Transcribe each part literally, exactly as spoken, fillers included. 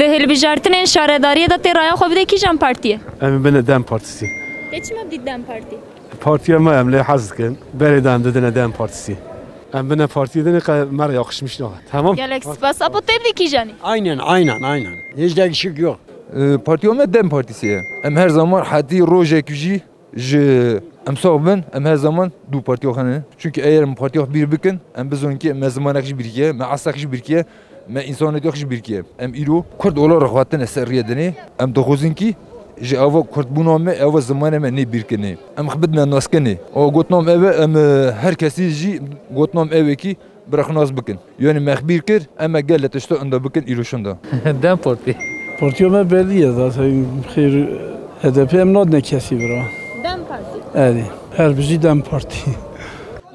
Di hilbijartinên şaredariyê de tê raya xwe bidê kîjan partiyê? Em ê bine DEM Partisi. Te çima bidît DEM Partî? Partiya me em lê hez dikin. Berê de em didine DEM Partisi. Em bine partiyê dinê qe me re yakışmış nabe. Tamam? Gelek spas. Apo te bidî kîjanî? Aynen, aynen, aynen. Hiç değişik yok. Ee, partiya me DEM Partisi ye. Em her zaman hetî rojek jî Ji em sax bin, em her zaman du partiya xwe ne. Çunkî eger em partiya xwe bîr bikin, em bizonin ki me zimanek ji bîr kiye, me esek ji bîr kiye, me însaniyetê xwe ji bîr kiye. Em îro Kurd olarak hatine ser riyê dinê. Em dixwazin ki ji ava Kurdbûna me, ava zimanê me nê bîr kirinê. Em xwe bidine naskirinê. Ava gotina me ev e, em, e, her kesî jî gotina me ev e ki bira xwe nas bikin. Yanî me xwe bîr kir, em ê gelek tişta inda bikin îro şinda. DEM Partî. Partiya me belî ye zaten. Xêr, H D P em nadine kesî bira. DEM Partî. Erê. Her bijî DEM Partî.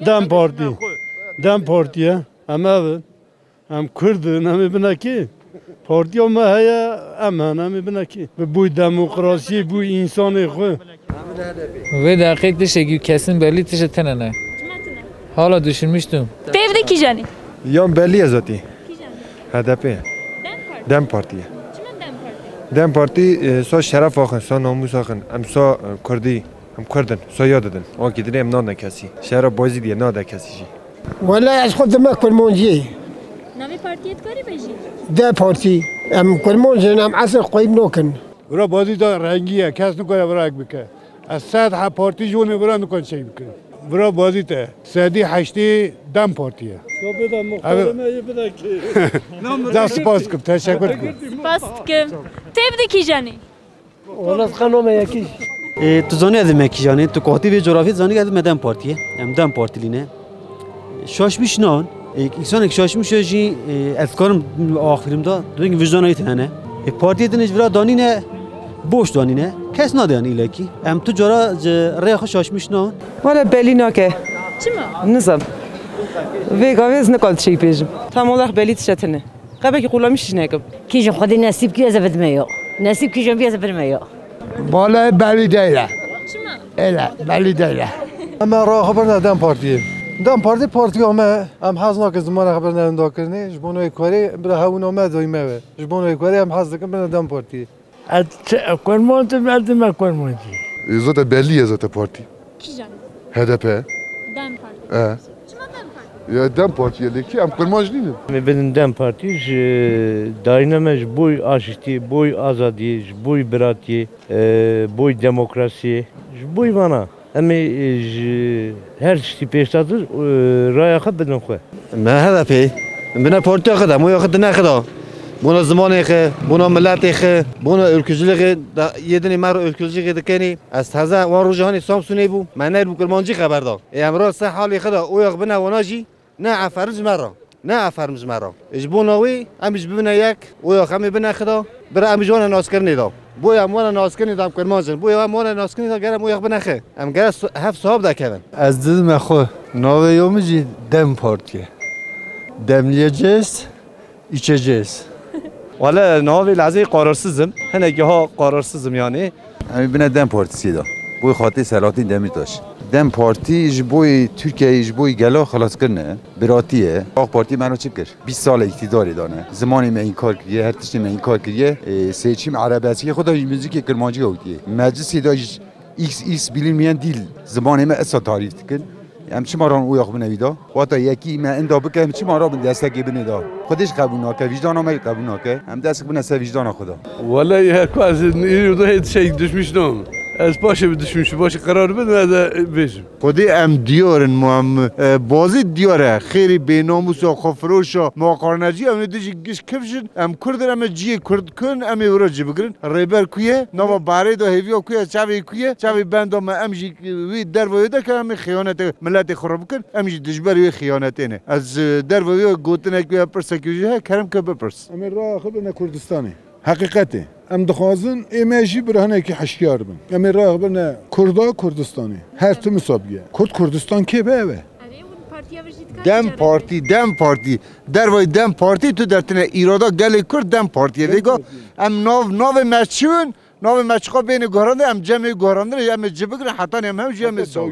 DEM Partî. DEM Partî ye. Em ev in. Em Kurd in, em ê bine kê? Partiya me heye, em hene, em ê bine kê? Bi boy demokrasiyê, boy însanê xwe. Vê deqê tiştekî kesin belî tişt tune ne. Hala düşünmüştüm. Tevdi kîjanî? Yan belî ye zatî. Kîjanî? H D P. DEM Partî. DEM Partî ye. Çima DEM Partî? DEM Partî, e, sa şeref axin, sa namus axin. Em sa, e, Kurdî. Em Kurd in, soya didin. Wekî dinê em nade kesî. Şehra Bazîdiyê nade kesî jî. Wele ez xwe dime kurmanciyê. Navê partiyê dikarî bêjî? DEM Partî. Em kurmanc in, em esr xweyî nakin. Vira Bazîd de rengî ye, kes nikare vira ek bike. Ez sed he partî ji wan vira nikare çek bikin. Vira Bazîd e. Sedî heştê DEM Partî ye. Sohbeta muxtarê me yê bidakê. Ca spas dikim, teşekkür dikim. Spas dikim. Tevdi kîjanî? Wala ez qe name yekî. Ê, tu zanî ez me kîjan e, tu katî vê coğrafyê zanî ez me DEM Partiyê. Em DEM Partilî ne. Şaşmiş nan. Ê, însanek şaşmiş e jî, ê, ez karim axirîm da, dibên vicdana wî tine ne. Ê, partiyê din ji vira danîne, boş danîne. Kes nade yani îlekî. Em tu cara ji rêya xwe şaşmiş nan. Wala belî nake. Çima? Nizam. Vê gavê ez nikal tiştê bêjim. Tam olarak belî tişte tine. Qebekî qulamiş jî nekim. Kîjan Xwedê nesîb kî ez ê bidime yo. Nesîb kîjan bî ez ê bidime yo. Vallahi belli değil. Çima? Öyle, belli değil. Em raya xwe birine DEM Partiyê. DEM Partî partiya me, em hez nakin zimanê xwe birine winda kirinê. Ji bo navê Kurê, bira hewna me doyî me be. Ji bo navê Kurê em hez dikin birine DEM Partiyê. Ez çi, kurmancim, ez dime kurmancî. E, zaten belli ye zaten partî. Kîjan? H D P. DEM Partî. E. Çima DEM Partî? Ya DEM Partî ye, lê kî em kurmanc nînin. Em ê bidin DEM Partî ji dayîna me ji boy aşitiyê, boy azadiyê, ji boy biratiyê, e, boy demokrasiyê, ji boy vana. Em ê, e, ji her tiştî pêşdatir, e, raya xwe bidin xwe. Me H D P, em bine partiya xwe de, moya xwe dine xwe de. Bona zimanê xwe, bona miletê xwe, bona ülkücülüğü, da, yê dinê me re ülkücülüğü dikenî. Ez teze wan roja hanê Samsunê bû, me nebû kurmancî xeber da. Ê em ra se halê xwe de, oya xwe bine wana jî, ne aferin ji me re. Ne aferin ji me re. Ji bona wê em ji bibine yek, oya xwe em ê bine xwe de, bira em ji wana naskirinê de. Boya em wana naskirinê de em kurmanc in. Boya em wana naskirinê de gere em oya xwe bine xwe. Em gere su-, hev sahab de kevin. Ez didime xwe. Navê yo min jî DEM Parti ye. Demleyeceğiz, içeceğiz. Wele navê lezê qararsızım. Hinekî ha qararsızım yani. Em ê bine DEM Partî sêda. Boy xatê Selahattin Demirtaş. DEM Partî ji boy Tirkiyeyê, ji boy gela xelas kirine. Biratî ye. AK Partî me re çi kir? Bîst sal e îktîdarê de ne. Zimanê me înkar kiriye, her tiştê me înkar kiriye. Ê, seçim erebeskê xwe de ji muzîkê kirmancî ewtiye. Meclisê de ji X X bilinmeyen dil zimanê me esa tarîf dikin. Em çima ran oya xwe bine wî da? Wata yekî me inda bike, em çima rabin destekê binê da? Xwedê jî qebûl nake, vîcdana me jî qebûl nake. Em dest bine ser vîcdana xwe da. Wele ya ku ez îro da hê şey düşmüş nam. Ez paşê bi düşmüş, paşê qerar bidim, ez ê bêjim. Xwedê em diyar in, ma em, e, bazî diyar e. Xêrî bênamûsa, xwefiroşa, maqarnecî, em ê dijî giş kifşin. Em Kurd in, em ê ciyê Kurd kin, em ê wira cî bigirin. Rêber ku ye? Nava barê de hêviya ku ye? Çavê ku ye? Çavê benda me em jî wî derva wê de ke em ê xiyanetê miletê xwe re bikin, em jî dijberê wê xiyanetê ne. Ez, e, derva wê gotinek wê pirsekê jî he, kerem ke bipirs. Em ê raya xwe bine Kurdistanê. Heqîqetê. Em dixwazin ê me jî bira hinekî hişyar bin. Em ê raya xwe bine Kurda Kurdistanê. Her tim wisa biye. Kurd Kurdistan kê be ev e? Erê, hûn partiya ve jî dikar DEM Partî, DEM Partî. Dervayî DEM Partî tu dertine îrada gelê Kurd DEM Partiyê. Vêga em nav, navê me çi bin? Navê me çiqa bêne guherandin, em cemê guherandin, em ê ci bigirin, hetanî em hew jî em ê saw.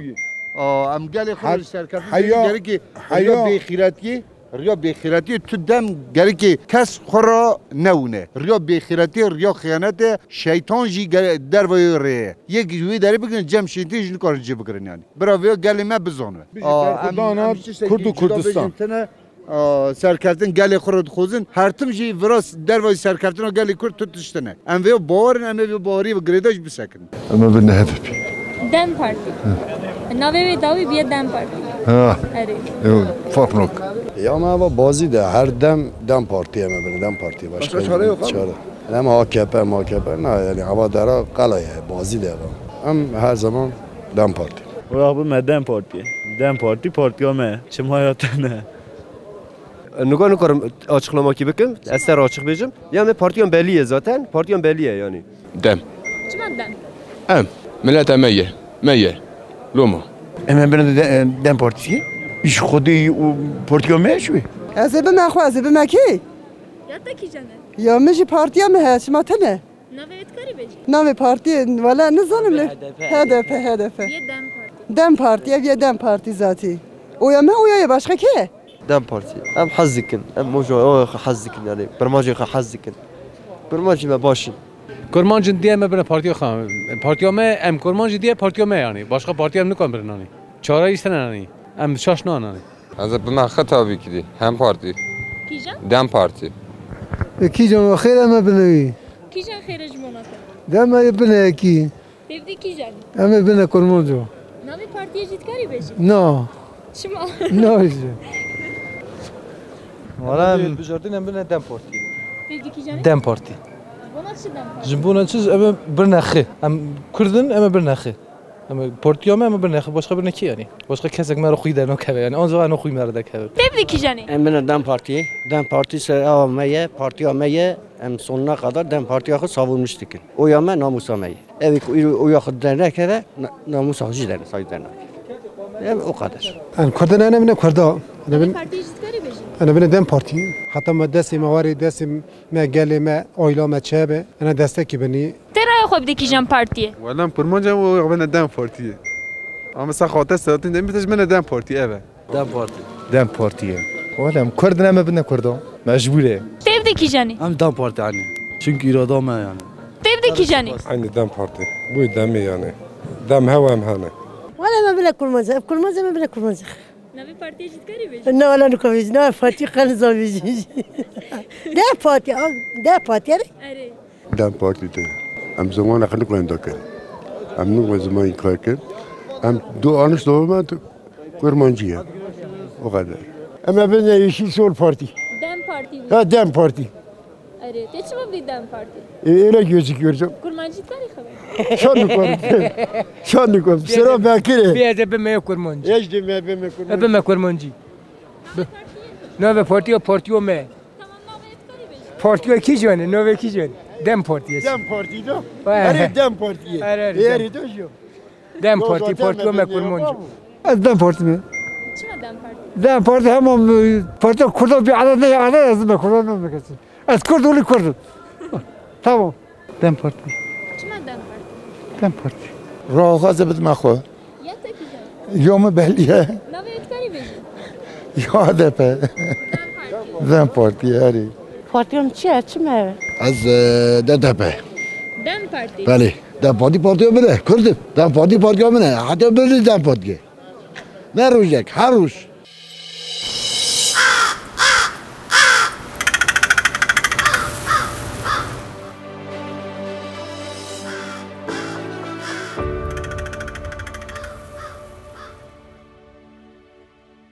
Aa, em gelê xwe serkeftin, heya, gerekî heya bêxîretiyê. Riya bêxîretiyê tu dem gerekê kes xwe ra newine. Riya bêxîretiyê, riya xiyanetê, şeytan jî gere-, dervayê rê ye. Yek ji wê derê bigirin, cem şeytê jî nikarin cê bigirin yani. Bira vê gelê me bizanwe. Bijî Aa, em, Berxwedan em hat, tiştekî Kurd û cuda Kurdistan. Bêjin tine, aa, serkeftin gelê xwe re dixwazin. Her tim jî vira s-, dervayê serkeftina gelê Kurd tu tiştine. Em vê bawer in, em ê vê baweriyê bi girêdayî jî bisekin. Em ê bin H D P. Dem Partî. Navê wê dawî bûye Dem Partî. Ha. Erê. Ew, fark nok. Ya me eva bazî de her dem Dem Partî em ê bin Dem Partî. Başka çare yok abi. Çare. Em A K P, M A K P, na yani eva dera qala ye, bazî de eva. Em her zaman Dem Partî. Wela bi me Dem Partî. Dem Partî partiya me. Çima ya te ne? Nuga nikarim açıklamakî bikim. Ez ser açık bêjim. Ya me partiyan belî ye zaten. Partiyan belî ye yani. Dem. Çima Dem? Em. Mileta me ye. Me ye. Loma. Em ê bine de, Dem Partiyê. Ji Xwedê û partiya me ji wê. Ez ê bime xwe, ez ê bime kê? Ya te kîjan e? Ya min jî partiya min heye, çima tune? Navê wê dikarî bêjî? Navê partiyê, wele nizanim lê. H D P. H D P, H D P. Yê Dem Partî. Dem Partî, ev yê Dem Partî zatî. Oya me oya ye, başka kê ye? Dem Partî. Em hez dikin. Em mojo oya xwe hez dikin yani. Kurmancê xwe hez dikin. Kurmancê me baş in. Kurmancin diye me bine partiya xwe. Partiya me, em kurmancî diye partiya me yani. Başka partiya em nikarin birin yani. Çare îstene yani. Em şaş nan yani. Ez ê bime xwe tabii ki de. Dem Partî. Kîjan? Dem Partî. E, kîjan we xêr em ê bine wî? Kîjan xêr e ji bona te? Dem ê bine yekî. Tevdî kîjan î? Em ê bine kurmanco. Navê partiyê jî dikarî bêjî? Na. Çima? Na jî. Wala em Bijardin em bine Dem Partî. Tevdî kîjan î? Dem Partî. Ji bona çi Dem Partî? Ji bona çi em ê birine xwe. Em Kurd in, em ê birine xwe. Em ê partiya me, em ê birine xwe. Başka birine kî yani? Başka kesek me re xwî dernakeve yani. Anca eno xwî me re dekeve. Tevdî kîjan î? Em bine Dem Partî. Dem Partî se-, ava me ye, partiya me ye. Em sonuna kadar Dem Partiya xwe savunmuş dikin. Oya me namusa me ye. Ev ku îro oya xwe dernekeve, na-, namusa xwe jî derne, say dernakeve. Ev o kadar. Em Kurd in, em bine Kurda. Em bine Partiyê jî dikarî bêjî? Em bine Dem Partî. Heta me destê me warê, destê me, gelê me, aîla me çi be, ena destekî binî. Te raya xwe bide kîjan partiyê? Wela em kurmanc in û bine Dem Partiyê. Ama sen xatir selatin de, em bine Dem Partiyê, ev e. Dem Partî. Dem Partiyê. Wela em Kurd in, em bine Kurda. Mecbûr e. Tevdî kîjan î? Em Dem Partî yani. Çünkü irada me yani. Tevdî kîjan î? Aynı Dem Partî. Bu Demî yani. Dem hewa em hene. Wela me bine kurmanc, ev kurmanc, me bine kurmanc. Navê partiyê jî dikarî bêjî? Na, wela nikarim bêjim. Navê partiyê qe nizam bêjim. Dem Partî, a, Dem Partî, erê? Erê. Dem Partî de. Em zimanê xwe nikarin dakin. Em nikarin zimanê xwe kin. Em du anış dawama tu kurmancî ye. O kadar. Em ê bine Yeşil Sol Partî. Dem Partî. Ha, Dem Partî. Erê, te çima bî Dem Partî? E, öyle gözüküyor canım. Kurmancî dikarî xwe be? Çandî kurum. Çandî kurum. Sıra Bekir'e. Bir yerde bime kurmancî. Hiç de me bime kurmancî. Bime kurmancî. Navê partiya partiyo me. Tamam, navê dikarî bêjî? Partiya kîjan e? Navê kîjan e? Dem Partî ye. Dem Partî do. Vay. Erê Dem Partî ye. Erê, erê, Erê Dem. Do jo. Dem Partî, partiyo me kurmancî. Ez Dem Partî me. Çima Dem Partî? Dem Partî hema, e, partiya Kurda bî edet ne edet ez me Kurda ne me kesî. Ez Kurd olî Kurd. Tamam. Dem Partî. Çima Dem Partî? Dem Partî. Raha xwe ez ê bidime xwe. Ya te kîjan? Yo min belî ye. Navê wê dikarî bêjî? Ya H D P. Dem Partî. Dem Partî, erê. Partiya min çi ye? Çi me? Ez, e, D D P. Dem Partî. Belê. Dem Partî partiya min e. Kurd im. Dem Partî partiya min e. Heta min Dem Partî. Ne rojek, her roj.